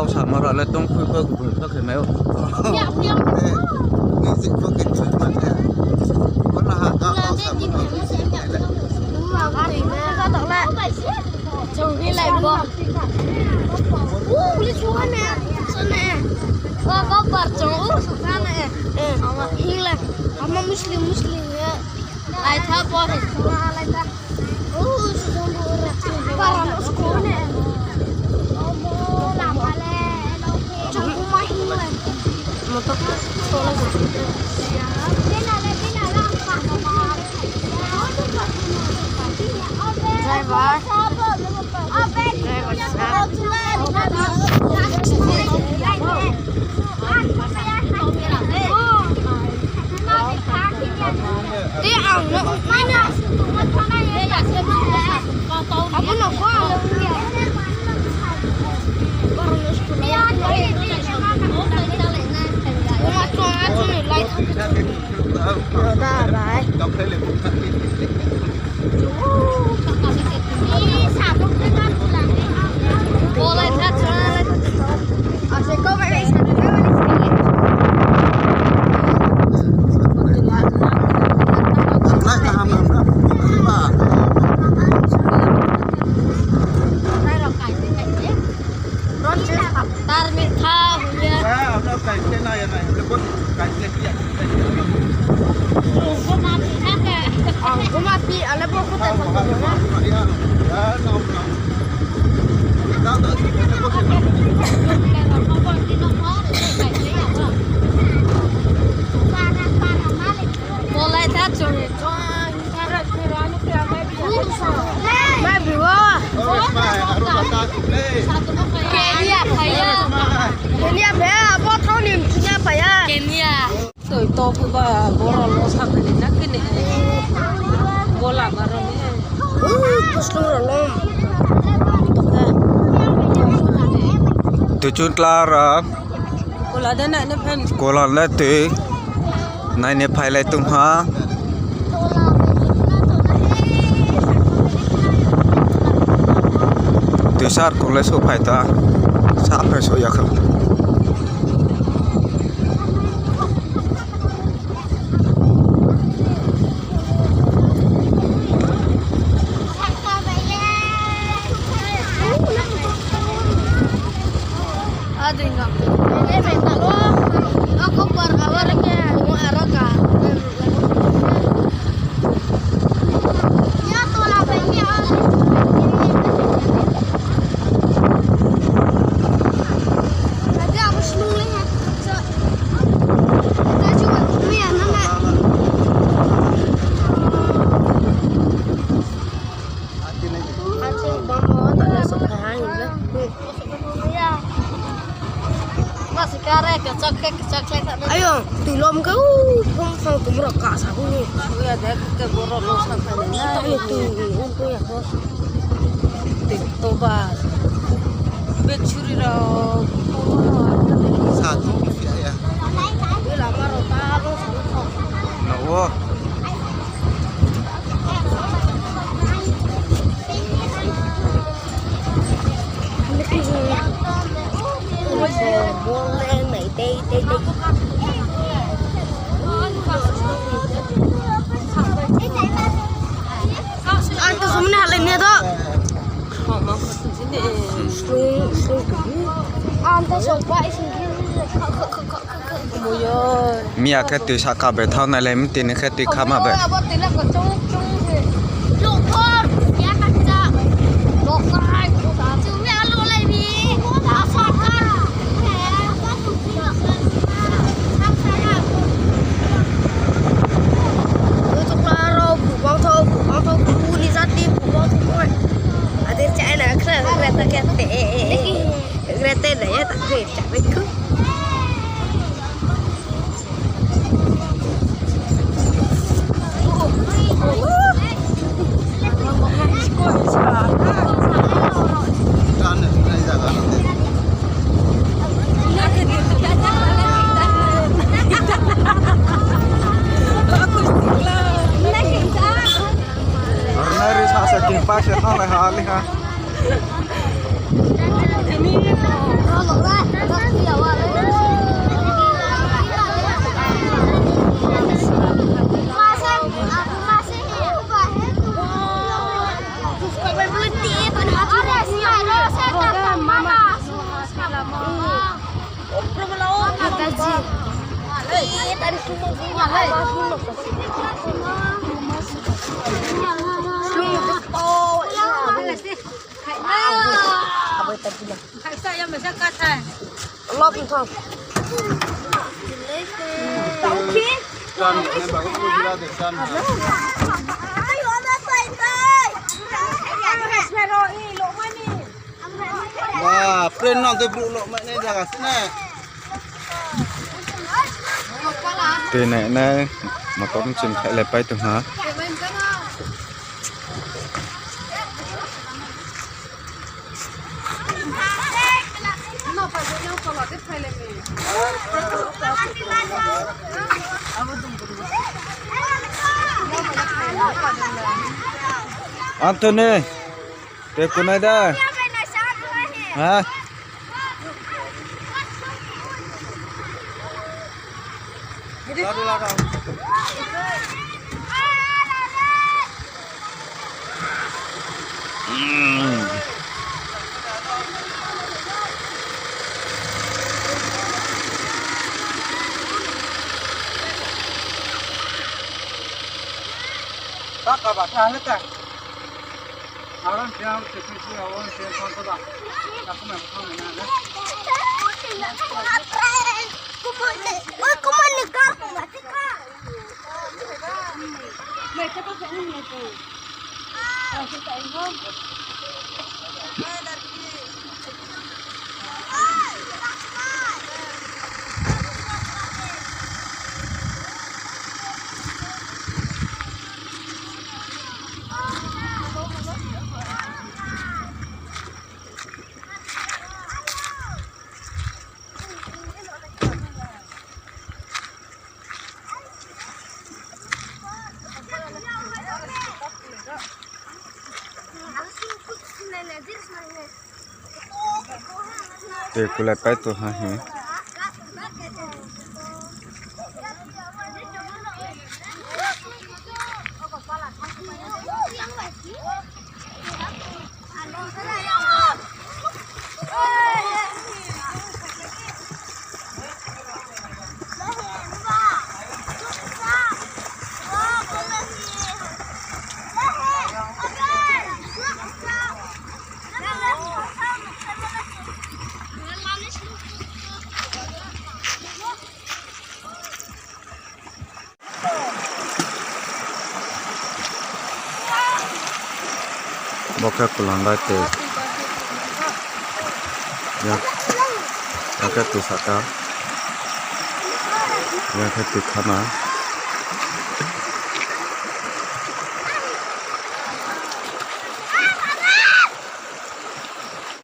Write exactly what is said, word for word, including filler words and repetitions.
Kau samar ale tong khui kau khui kau khe mai o. Ni si kau khe khui mai. Mana ha kau samar. Chung hinglai bo. U, uli suha ne. Suha ne. Ko, ko par chung u suha ne. Eh, hinglai. Ama Muslim, Muslim ya. Lai tha bo. Lai tha. U, suha bo. Para no suha ne. Chung u ma hinglai. Motor. Driver. Driver sir. Te ang no, abo no ko ang no. Uma chung a chung lai. Bye bye. Tar mi tha, ya. Ang kuma pi, ale bo kuta pa. Bolai tha chung. Mai bi wo. Kenya phai ya. Kenya phai ya, abo thao ni Kenya phai ya. Kenya. Toi to phu ba boro lo sa phai ni na kini. Bola baro ni. Ui, kusung ro lo. Tuchun tla ra. Kola de nai na phan. Kola le tui. Nai ne phai lai tong ha. Tuisar kong le souhphai ta. Sa phai souh ya kha. Ayo, tui lom khe, u, phong phong tum rao ka sa bu ni. Uya de, ke boro lo sa phai ni na. Tui, u, uya ko. Tui to ba. Bek churi rao. Sa tu ya ya. Ila ma rao ta lo sa. Na wo. Ang to sumni halai ni to. Ang to sokba ising. Miya khe tui sahka bai thanng nai le, tini khe tui khama bai. Ade China khe reta khe te, reta le ya ta khe cha bai khu. Arnari sasa king pa se thanglai ha le ha. Ba, friend no de bru lo mai nai jaga se na. Tui nai nai, motor ni chim khailai pai tong ha. Anthony, te kunai da? Ha? Te kulai pai tong ha hi. Bo khe Kulhandai tui. Yang, yang khe tui sahka. Yang khe tui khana.